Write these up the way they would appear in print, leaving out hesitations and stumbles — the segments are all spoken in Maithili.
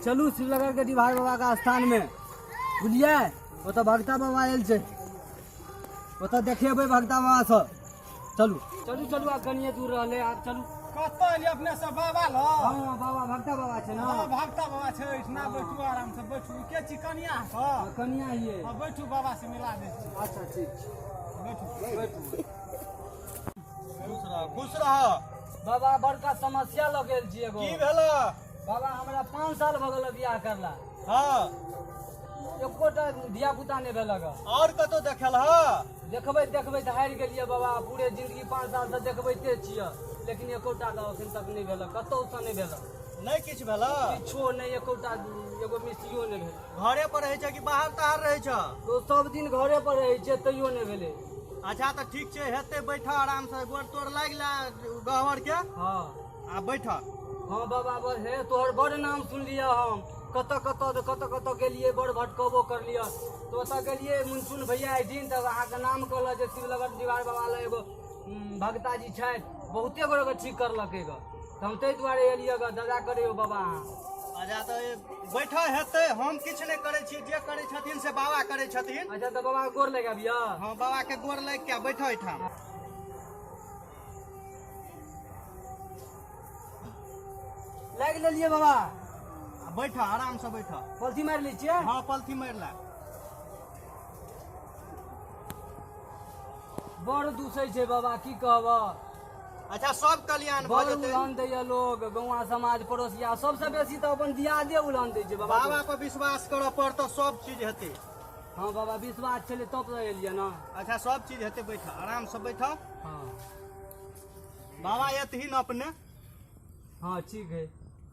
चलू श्रीनगर के डिभार बाबा के स्थान में, बुझलियै? ओतऽ भगता बाबा आयल छै, ओतऽ देखेबै भगता बाबा से। चलू चलू चलू, आब कनिए दूर रहलै, आब चलू। कतऽ एलियै अपने सब बाबा लग? हँ बाबा, भगता बाबा छै ने। हँ, भगता बाबा छै एहिठिना। बैठू, आराम से बैठू। के छी, कनिया के? कनिया ये। हँ, बैठू, बाबा से मिला दै छी। अच्छा, ठीक छै। बैठू। बैठू। खुश रह, खुश रह। बाबा, बड़का समस्या लऽ गेल छी एगो। की भेल? बाबा, हमरा 5 साल भऽ गेल बियाह करला। एकोटा धिया पुता नहि भेलक। और कतौ देखल ह? देखबै देखबै तऽ हारि गेलियै बाबा। पूरे जिंदगी 5 साल से देखबैते छियै, लेकिन एकोटा तऽ एखन तक नहि भेलक, कतौसँ नहि भेलक। नहि किछु भेल? किछो नहि, एकोटा एगो मिसियो नहि भेल। घरे पर रहै छै कि बाहर ताहर रहै छै? तो सब दिन घरे पर रहै छै, तैयो नहि भेलै। अच्छा, तऽ ठीक छै, हेतै। बैठ आराम से, गोर तोर लागि ले गहवर के। आ बैठ। हँ बाबा, बड़ हे तोहर बड़ नाम सुनलियै हम। कतऽ कतऽ कतऽ कतऽ गेलियै, बड़ भटकबो करलियै, तऽ ओतऽ गेलियै मुनचुन भैया एहिठिन, तऽ अहाँके नाम कहलक जे शिवनगर दीवार बाबा लग एगो भगता जी छथि, बहुते गोरे ठीक करलकै ग। तऽ हम ताहि दुआरे एलियै ग। दया करियौ बाबा अहाँ। अच्छा, तऽ बैठ, हेतै। हम किछु नहि करै छियै, जे करै छथिन से बाबा करै छथिन। अच्छा, तऽ बाबा के गोर लगाबियऽ। हँ, बाबा के गोर लागि के बैठ एहिठाम। लागि लेलियै बाबा। आ बैठ, आराम से बैठ। पलथी मारि लै छियै। हँ, पलथी मारि ला। बड़ दूसै छै बाबा, की कहबऽ। अच्छा, सब कल्याण भऽ बड़ जेतै। उलहन दैया लोग, गौआ समाज, पड़ोसिया, सबसे बेसी तऽ अपन दियादे उलहन दै छै बाबा। बाबा पर विश्वास करऽ पड़तौ, सब चीज हेतै। हँ बाबा, विश्वास छलै तब तऽ एलियै ने। अच्छा, सब चीज हेतै, बैठ, आराम से बैठ। बाबा एतहिन अपने। हँ, ठीक है,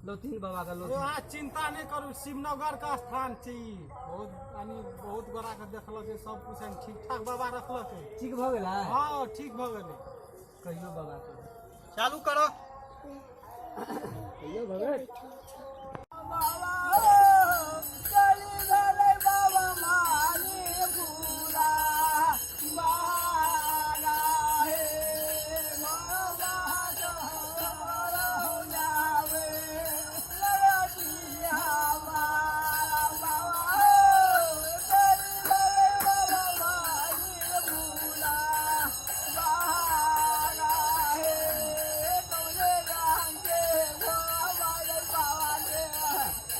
लौथिन बाबा के लौथिन। अहाँ चिंता नहि करू, शिवनगर के स्थान छी। बहुत यानी बहुत गोरा के देखलक, सब कुछ ठीक ठाक बाबा रखलक। ठीक भऽ गेलै? हँ, ठीक भऽ गेलै। कहियो बाबा के। चालू करो। कहियो भगत। बाबा हो, चली भेलै बाबा माली भूला बारा हे बाबा तोहर जावे लड़तिया बाबा हो, चली भेलै बाबा माली भूला बारा हे कौने राम के बाबा बाबा के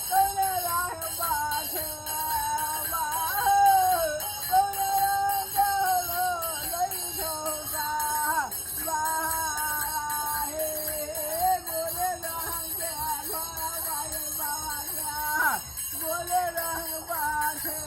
कौने राम बाछे बाबा कौने राम के लई झोका बाबा हे बोले राम के बाबा बाबा के बोले राम बाछे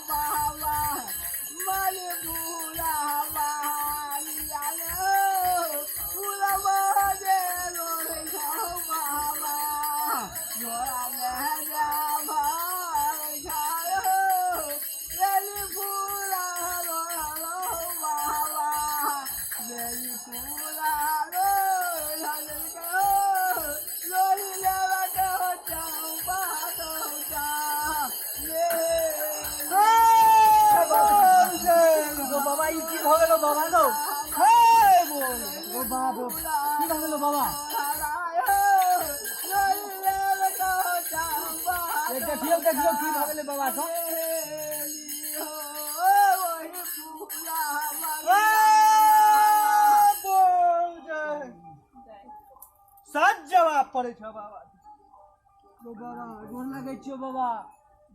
बाबा मन भूला बालिया फूलवा जे लोढ़ बाबा झोरा में जा भाई बेली फूला लो बाबा बेली फूला लो लोरी लेवा के हो चंपा तो जा गो बाबा, ई की भऽ गेलो बाबा गो? हे बोल ओ बाप रो, की भऽ गेलो बाबा? ए, देखियौ देखियौ, की भऽ गेलै बाबा के? बोल जय। सच जवाब पड़ै छै बाबा। गो बाबा, गोर लगै छियौ बाबा।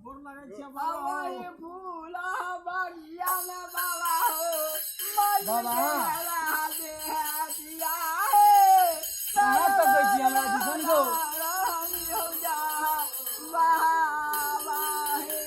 गोर लगै छियै बाबा। फूला बगिया में बाबा हो। बाबा। कहाँ तकै छी हमरा दिसन गो? बाबा हे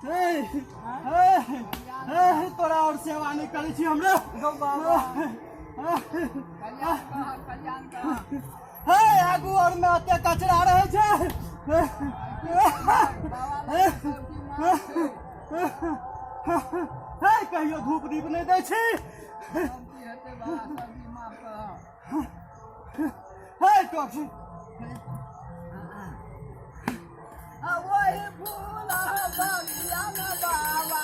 हे हे हे तोरा और सेवा नहि करै छी हमरा। गौ बाबा। कल्याण कह, कल्याण कह। हे आगू और में एते कचरा रहै छै। बाबा लग सब चीज माफ छै। हे कहियो धूप दीप नहि दै छी। सब चीज हेतै बाबा, सब चीज माफ कह। हे टोकी। आ वही फूल बगिया में बाबा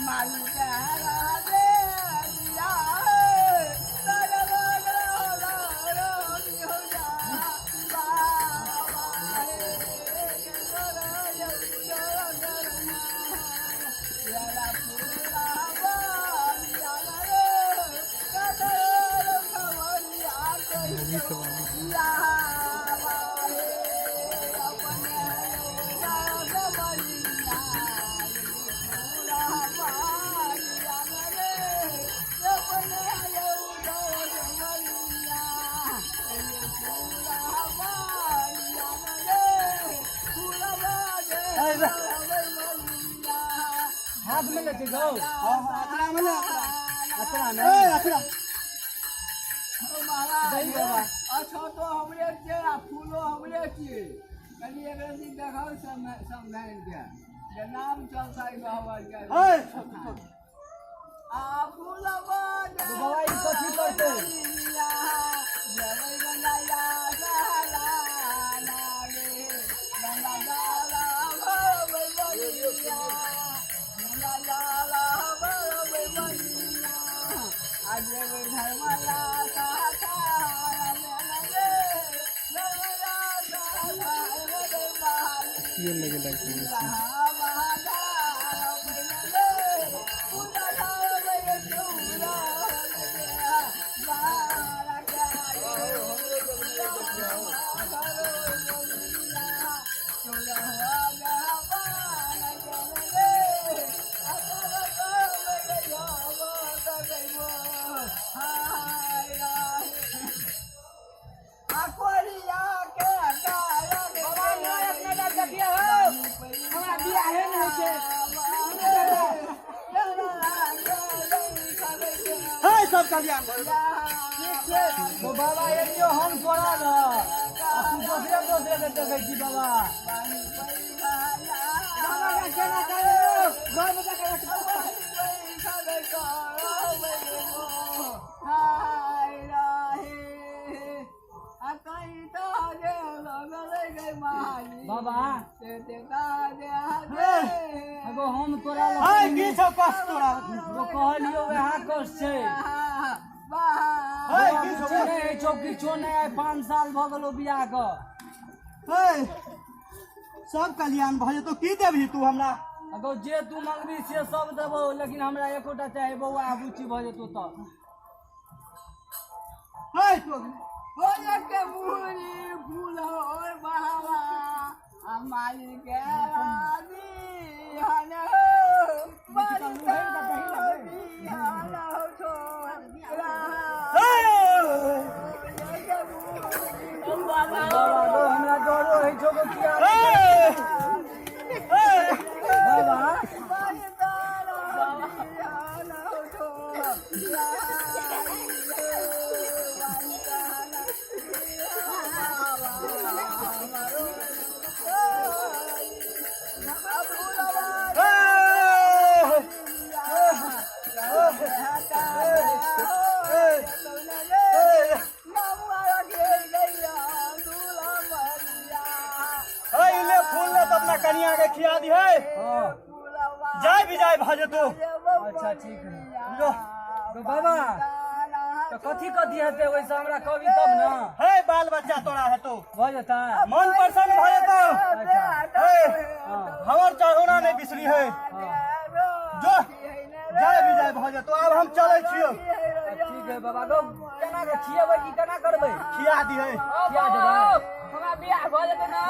माली के दे दिया। हाथ में लेके गौ। अकरा में ले। अतरा में। ए अकरा। दही बाबा। अच्छा तो हमरे छै आ फूलो हमरे छियै। कनि एक रत्ती देखाउ समझाइन के जे नाम चलतै गहबर के। हे आ फूलबा। बाबा, ई कथी करतै? बाबा, नहि अपना डर देखिए हो, हमरा बियाहे नहि होइ छै। हे सब कल्याण भऽ जेतौ। ठीक छै तो बाबा, एलियो हम तोरा ल आ तू दोसरे दोसरे के देखै छी बाबा। बाबा के केना करे घर में जाके रख। बाबा, एगो हम तोरा ल हे की छौ कष्ट तोरा? वो कहलियो वएह कष्ट छै। हे की छौ? किछो नहि होइ छौ, किछो नहि। आइ 5 साल भऽ गेलौ बियाह के। हे सब कल्याण भऽ जेतौ। की देबही तू हमरा? अगो जे तू मंगबी से सब देबौ, लेकिन हमरा एकोटा चाही बौआ आ बुच्ची भऽ जेतौ तऽ। हे तू। फूल हो बाबा मालिक हन हो। बाबा गो, हमरा डरो होइ छौ गो। किया बाबा? हे ले फूल ले तऽ अपना कनिया के खिया दी। हे जाय भी जाय भऽ जेतौ। अच्छा, ठीक है। जो। तो बाबा, तऽ कथी कथी हेतै ओहिसँ हमरा कहबी तब ने। हे बाल बच्चा तोरा हेतौ। भऽ जेतै? मन प्रसन्न भऽ जेतौ। अच्छा। हे हँ। हमर चढ़ौना नहि बिसरी है। जो, जाय भी जाय भऽ जेतौ। आब हम चलै छियौ। ठीक है बाबा गो, केना के खिएबै की केना करबै? खिया दी है। खिया देबै। हमरा बियाह भऽ जेतै ने?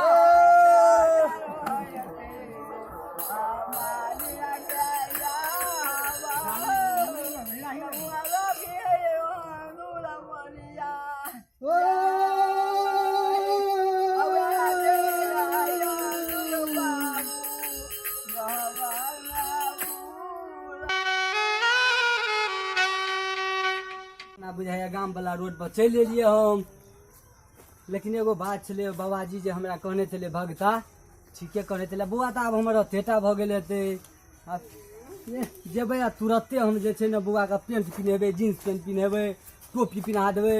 बुझाइए गामवला रोडपर चलि एलियै हम। लेकिन एगो बात छलै, बाबाजी जे हमरा कहने छलै भगता, ठीके कहने छलै। बौआ तऽ आब हमर अथेटा भऽ गेल हेतै। आ जेबै आ तुरते हम जे छै ने बौआके पेंट पिन्हेबै, जीन्स पेंट पिन्हेबै, टोपी पिन्हा देबै,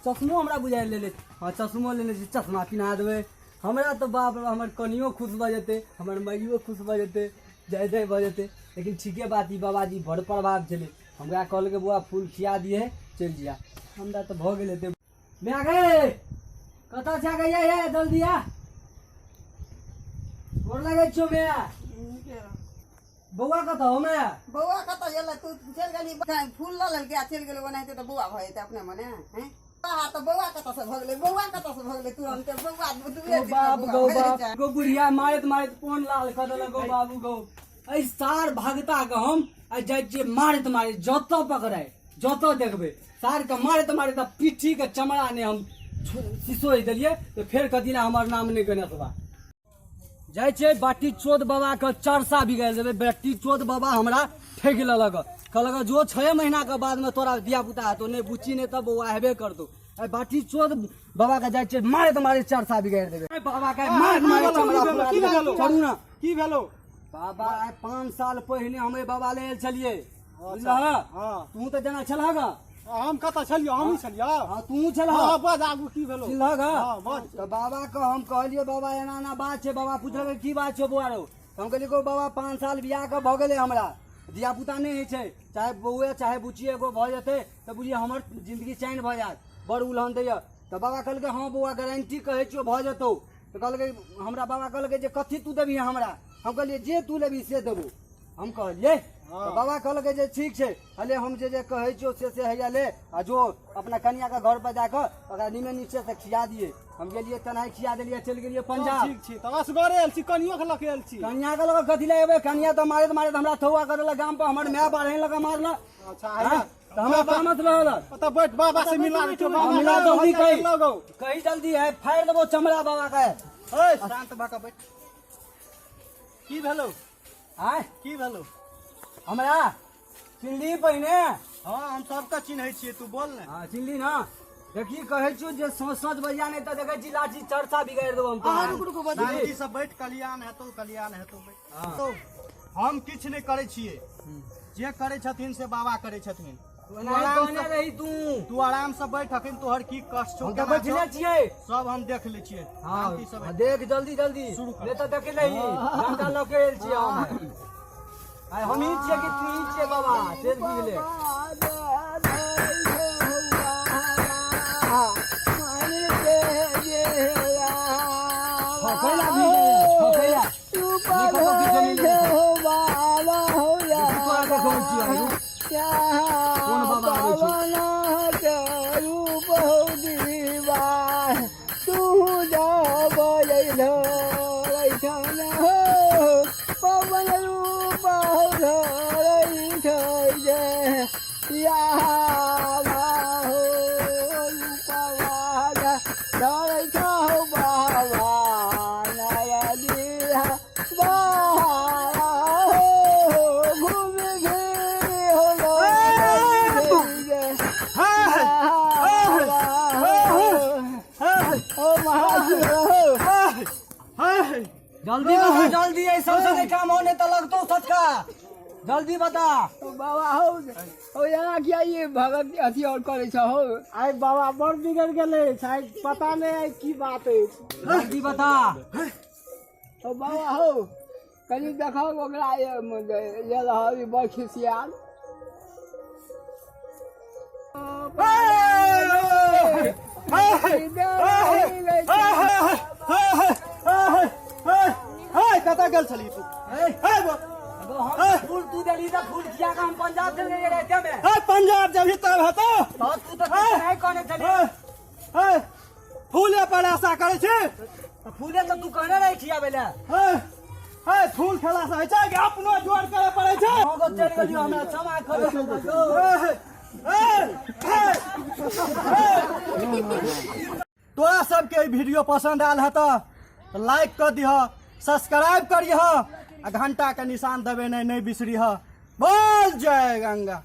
चश्मो हमरा बुझाइ लेने, हँ चश्मो लेने छी, चश्मा पिन्हा देबै। हमरा तऽ बाप रे, हमर कनियो खुश भऽ जेतै, हमर माइयो खुश भऽ जेतै, जय जय भऽ जेतै। लेकिन ठीके बात, ई बाबाजी बड़ प्रभाव छलै। हमरा कहलकै बौआ फूल खिया दिहे, चलि जइहा। हमरा तऽ भऽ गेल हेतै। माय गे, कतऽ छै गे? ये जल्दी आ, गोर लागै छियौ माय। बौआ कतऽ हो माय? बौआ कतऽ गेलै? तू चलि गेली, फूल लऽ लेलकै आ चलि गेलै। ओनाहिते तऽ बौआ भऽ जेतै अपने मने। हैं तऽ बौआ कतऽ से भऽ गेलै? बौआ कतऽ से भऽ गेलै तुरन्ते? बौआ दुए गौ बाप गौ बाप गौ, बुढ़िया मारैत मारैत पोन लाल कऽ देलक। गौ बाबू गौ, एहि सार भगता के हम आइ जाइ छियै मारैत मारैत, जतऽ पकड़ाय जतऽ देखबै सारके मारैत मारैत आ पीठी के चमड़ा नहि हम सिसोहि देलियै तऽ फेर कथी लए हमर नाम नहि गणेशबा। जाइ छियै बाटी चोद बाबा के चरसा बिगाड़ि देबै। बाटी चोद बाबा हमरा ठकि लेलक, कहलक जो 6 महीना के बाद में तोरा धिया पुता हेतौ, नहि बुच्ची नहि तऽ बौआ हेबे करतौ। एहि बाटी चोद बाबा के जाइ छियै मारैत मारैत चरसा बिगाड़ि देबै। एहि बाबा के मारैत मारैत चमड़ा फुला की देबै। भेलौ? चलू ने। की भेलौ? बाबा, आइ 5 साल पहिने हम एहि बाबा ले आयल छलियै, बुझलह? हँ। तू तऽ जेना छलह ग। हम कतऽ छलियौ? हमही छलियौ। हँ, तू छलह। हँ, बज आगू, की भेलौ? चिन्हलह ग? हँ, बज। तऽ बाबा के हम कहलियै, बाबा एना एना बात छै। बाबा पुछलकै, की बात छौ बौआ रौ? तऽ हम कहलियै, गौ बाबा, 5 साल बियाह के भऽ गेलै, हमरा धिया पुता नहि होइ छै, चाहे बौए चाहे बुच्ची एगो भऽ जेतै तऽ बुझियै हमर जिंदगी चैन भऽ जायत, बड़ उलहन दैए। तऽ बाबा कहलकै, हँ बौआ, गारंटी कहै छियौ भऽ जेतौ। तऽ कहलकै हमरा बाबा, कहलकै जे कथी तू देबही हमरा? हम कहलियै, जे तू लेबही से देबौ, हम कहलियै। तऽ बाबा कहलकै जे ठीक छै, कहलियै हम जे जे कहै छियौ से से हैया ले आ जो अपना कनियाके घर पर जाकऽ ओकरा नीमे नीचे से खिया दियै। हम गेलियै, तेनाही खिया देलियै, चलि गेलियै पंजाब। ठीक छी तऽ असगरे आयल छी, कनियो के लऽ के आयल छी? कनिया के लऽ कऽ कथी लए एबै? कनिया तऽ मारैत मारैत हमरा थौआ कर देलक गाम पर, हमर माय बाढ़नि लऽ कऽ मारलक। अच्छा, हैया। तऽ हमरा तामस रहल। ओतऽ बैठ, बाबा से मिला दै छियौ, बाबा मिला के जल्दी, हैया कही लगौ। कही जल्दी है, फाड़ि देबो चमड़ा बाबा के। ओए, शांत भऽ कऽ बैठ। की भेलौ? आय? की भेलौ? हमरा चिन्हली पहिने? हँ, हम सबके चिन्है छियै, तू बोल ने। हँ, चिन्हली ना? देखी, कहै छियौ जे सोच सोच बजिया, नहि तऽ देखै छी लाठी चरसा बिगाड़ि देबो हम तोरा। रुकू रुकू, बता। शांति से बैठ, कल्याण हेतौ, कल्याण हेतौ, बैठ। हँ। तो हम किछु नहि करै छियै, जे करै छथिन से बाबा करै छथिन। तू एनाही कहने रही तू। तू आराम से बैठ, अखन तोहर की कष्ट छौ, हम तऽ केना छौ, बैठले छियै। सब हम देख लै छियै। हँ शांति से बैठ। देख, जल्दी जल्दी। शुरू कर। नहि तऽ देख लही, डंडा लऽ के आयल छियै हम। आइ हमही छियै कि तू ही छियै बाबा, से बुझले। ठकैला भी ठकैला नहि कतौ किछो मिललै। देखी तोरा देखै छियै, रुक। कोन बाबा आबै छै? तू पवन रूप या हो धरै छौ बाबा नरदिया बाबा हो घूमि घिरि हो। ओ महाराज हो। जल्दी बता जल्दी, ऐ सबसे नहीं काम होने तो लगतो सटका, जल्दी बता। बाबा हो, हो यहाँ किया ये भगत अथी और करै छ हो? आइ बाबा बड़ बिगड़ गेलै, शायद पता नहि आइ की बात अछि। जल्दी बता। ओ बाबा हो, कनि देखो ओकरा, ये रहल ई बड़ खिसियाल। कतऽ गेल छली तू? ए, हम फूल तू देली तऽ फूल खिया के हम पंजाब चल गेलियै रातिमे। हे, पंजाब जबही तब हेतौ। तऽ तू तऽ नहीं कहने छली। फूले पर आशा करै छी? तऽ फूले तऽ तू कहने रही खियाबै लए। हे हे, फूल खेला से होइ छै कि अपनो जोर करे पड़ै छै? हम तऽ चलि गेलियौ, हमरा क्षमा कर। हे, हे, हे, तोरा सबके ई वीडियो पसंद आयल हेतऽ तऽ लाइक कऽ दिह, सब्सक्राइब करिह आ घंटा के निशान दबेनाइ नहि बिसरिह। बोल जय गंगा।